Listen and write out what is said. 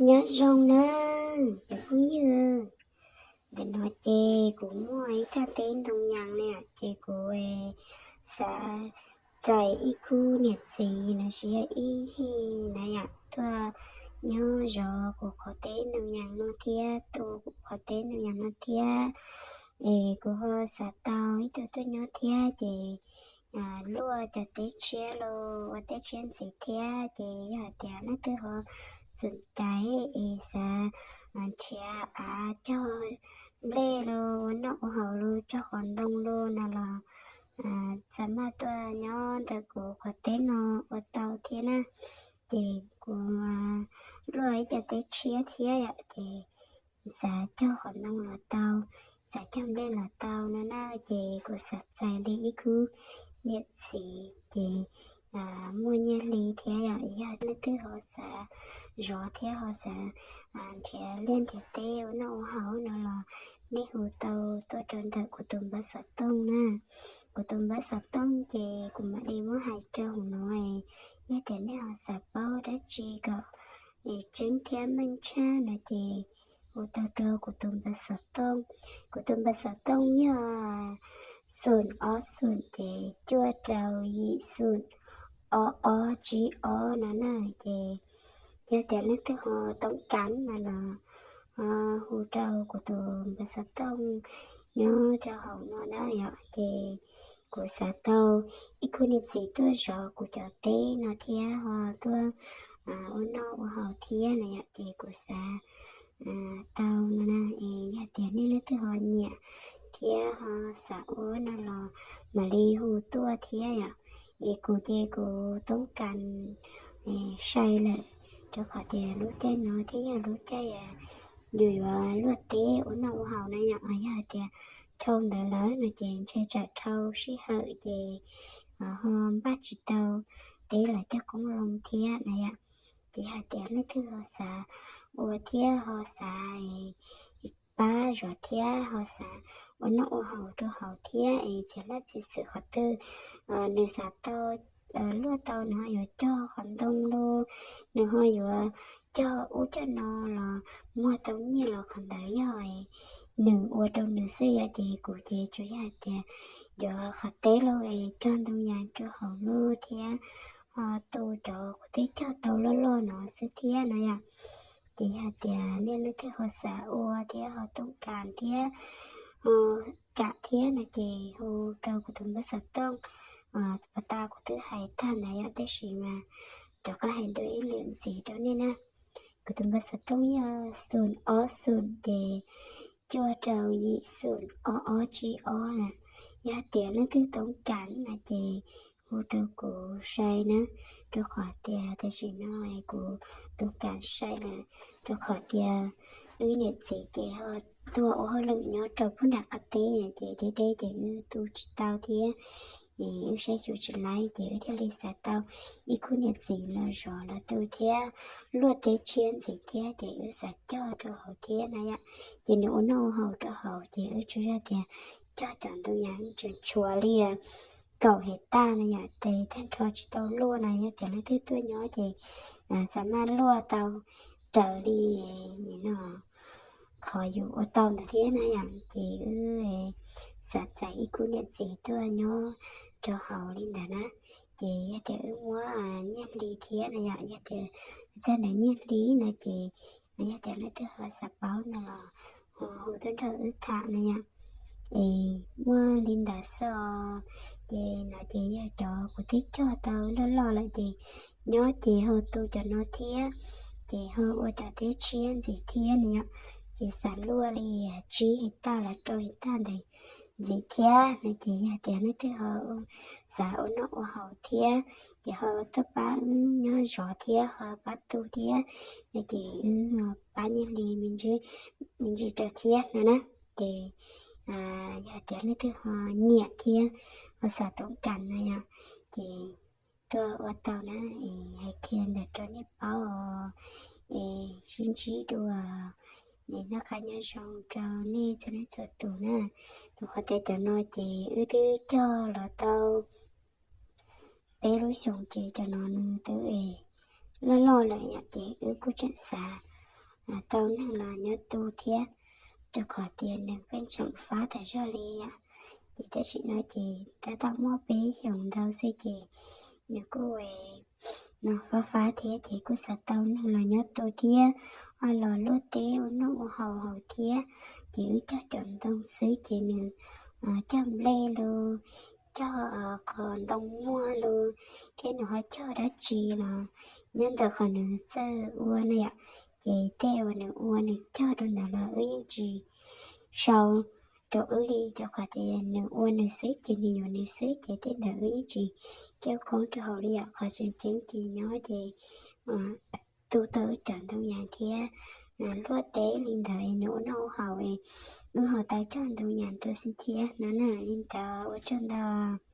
Nyob zoo na cov phooj ywg, ntawm no ces kuv muaj ib thaj teb ntoo yas na, ces kuv xav txais ib khub niam txiv los sis yog ib yig na yom, tuaj nyob zov kuv qhov teb ntoo yas no thiab tu kuv qhov teb ntoo yas no thiab. Es kuv ho xav tau ib tug tuaj nyob thiab ces luaj cov teb tshiab los ua teb tshiab ntxiv thiab. Ces yog hais tias leej twg ho xoom cai es xav nrhiav av cog nplej los ua noj ua haus los cog qhov ntoo los no los txawm maj tuaj nyob ntawm kuv qhov teb no ua tau thiab na. Ces kuv luaj ib co teb tshiab thiab yom, ces xav cog qhov ntoo los tau, xav cog nplej los tau no na. Ces kuv xav txais li ib khub niam txiv ces muaj nyiaj hli thiab yom, yog leej twg ho xav zov thiab ho xav nrhiav liaj nrhiav teb ua noj ua haus no los nej hu tau tuaj rau ntawm kuv tus npawb xov tooj na. Kuv tus npawb xov tooj ces kuv mam li muab hais rau hauv no. Yog tias nej ho xav paub dab tsi kom es tseeb thiab meej tshaj no ces hu tau rau kuv tus npawb xov tooj. Kuv tus npawb xov tooj yog xoom ob xoom ces cuaj rau yim xoom ob ob tsib ob no na. Ces yog tias leej twg ho toob kas no los hu rau kuv tus npawb xov tooj nyob rau hauv no na yom. Ces kuv xav tau ib khub niam txiv tuaj zov kuv cov teb no thiab ho tuaj ua noj ua haus thiab na yom. Ces kuv xav tau no na, es yog tias nej leej twg ho nyiam thiab ho xav ua no los mam li hu tuaj thiab yom. Es kuv ces kuv toob kas sai lawm, rau qhov tias lub caij no thiab yog lub caij yus yuav luaj teb ua noj ua haus na yom. Yog hais tias dhau ntawd lawm no ces ntshe tsam dhau sij hawm ces ho npaj tsis tau teb los cog qoob loo thiab na yom. Ces hais tias leej twg ho xav ua thiab ho xav pab zov thiab ho xav ua noj ua haus rau hauv thiab es txiav laj txiav xwm qhov twg nws xav tau luaj tau nws ho yuav cog qhov ntoo los nws ho yuav cog ub cog no los muag tau nyiaj los qhov ntawd yog nws ua rau nws xwb yom. Ces kuv ces tsuas yog hais tias yuav qhov teb los cog ntoo yas rau hauv lub thiab ho tu cov kuv twb cog tau loj loj no xwb thiab no yom. Ces yog tias nej leej twg ho xav ua thiab ho toob kas thiab ho kam thiab no ces hu rau kuv tus npawb xov tooj uas tau kuv twb hais tag ntawd yom, tab sis mas rov qab hais dua ib lwm ntxiv rau nej na. Kuv tus npawb xov tooj yog xoom ob xoom ces cuaj rau yim xoom ob ob tsib ob na. Yog tias leej twg toob kas no ces hu rau kuv sai na, rau qhov tias tam sim no kuv toob kas sai lawm, rau qhov tias wb niam txiv ces ho tuaj ua hauj lwm nyob rau pub nram qab teb ces deb deb ces wb tu tsis tau thiab, wb saib xyuas tsis laib ces wb thiaj li xav tau ib khub niam txiv los zov los tu thiab luaj teb tshiab ntxiv thiab ces wb xav cog rau hauv thiab na yom. Ces nws ua noj ua haus rau hauv ces wb tsuas yog tias cog cov ntoo yas tseem tshuav li kaum hais taj na yom, ces tag nrho tsis tau luaj na. Yog tias leej twg tuaj nyob ces xav maj luaj tau raws li no qhov yus ua tau ntawd thiab na yom. Ces wb xav txais ib khub niam txiv tuaj nyob rau hauv li ntawd na. Ces yog tias wb muab nyiaj hli thiab na yom, yog tias txog ntawm nyiaj hli no ces yog tias leej twg ho xav paub no los hu tuaj nrog wb tham na yom. Es muaj li ntawd xwb os. Ces no ces yog cov kuv twb cog tau loj loj lawm ces nyob ces ho tu cov no thiab, ces ho ua cov teb tshiab ntxiv thiab na yom. Ces xav luaj li tsib hais taj los rau hais taj ntawd ntxiv thiab no ces yog tias leej twg ho xav ua noj ua haus thiab ces ho tuaj pab wb nyob zov thiab ho pab tu thiab no ces wb pab nyiaj hli me ntsis rau thiab no na. Ces yog tias leej twg ho nyiam thiab ho xav toob kas no yom, ces tuaj ua tau na. Es hais qhia ntawd rau nej paub os. Es sib ntsib dua, es noj qab nyob zoo rau nej txhua leej txhua tus na. Rau qhov tias cov no ces wb twb cog los tau peb lub xyoos ces cov no nws twb loj loj lawm yom, ces wb kuj tseem xav tau neeg los nyob tu thiab, rau qhov tias nws pheej tseem fab tas zog li yom. Ces tam sim no ces tab tom muaj peb xyoos ntau xwb ces nws kuj no fab fab thiab ces kuj xav tau neeg los nyob tu thiab, los luaj teb ua noj ua haus hauv thiab. Ces wb cog cov ntoo xwb ces nws cog nplej los, cog qhov ntoo muag los, thiab nws ho cog dab tsi los nyob ntawm qhov nws txawj ua no yom. Ces tej uas nws ua nws cog rau ntawd los wb yeej tsis sau rau wb li, rau qhov tias nws ua nws xwb ces nws yuav nws xwb ces tej ntawd wb yeej tsis coj koob rau hauv li yom. Qhov tseem ceeb ces nyob ces tu tau wb cov ntoo yas thiab luaj teb li ntawd nws ua noj ua haus, wb ho tau cog ntoo yas rau xwb thiab no na. Li ntawd ua tsaug ntau.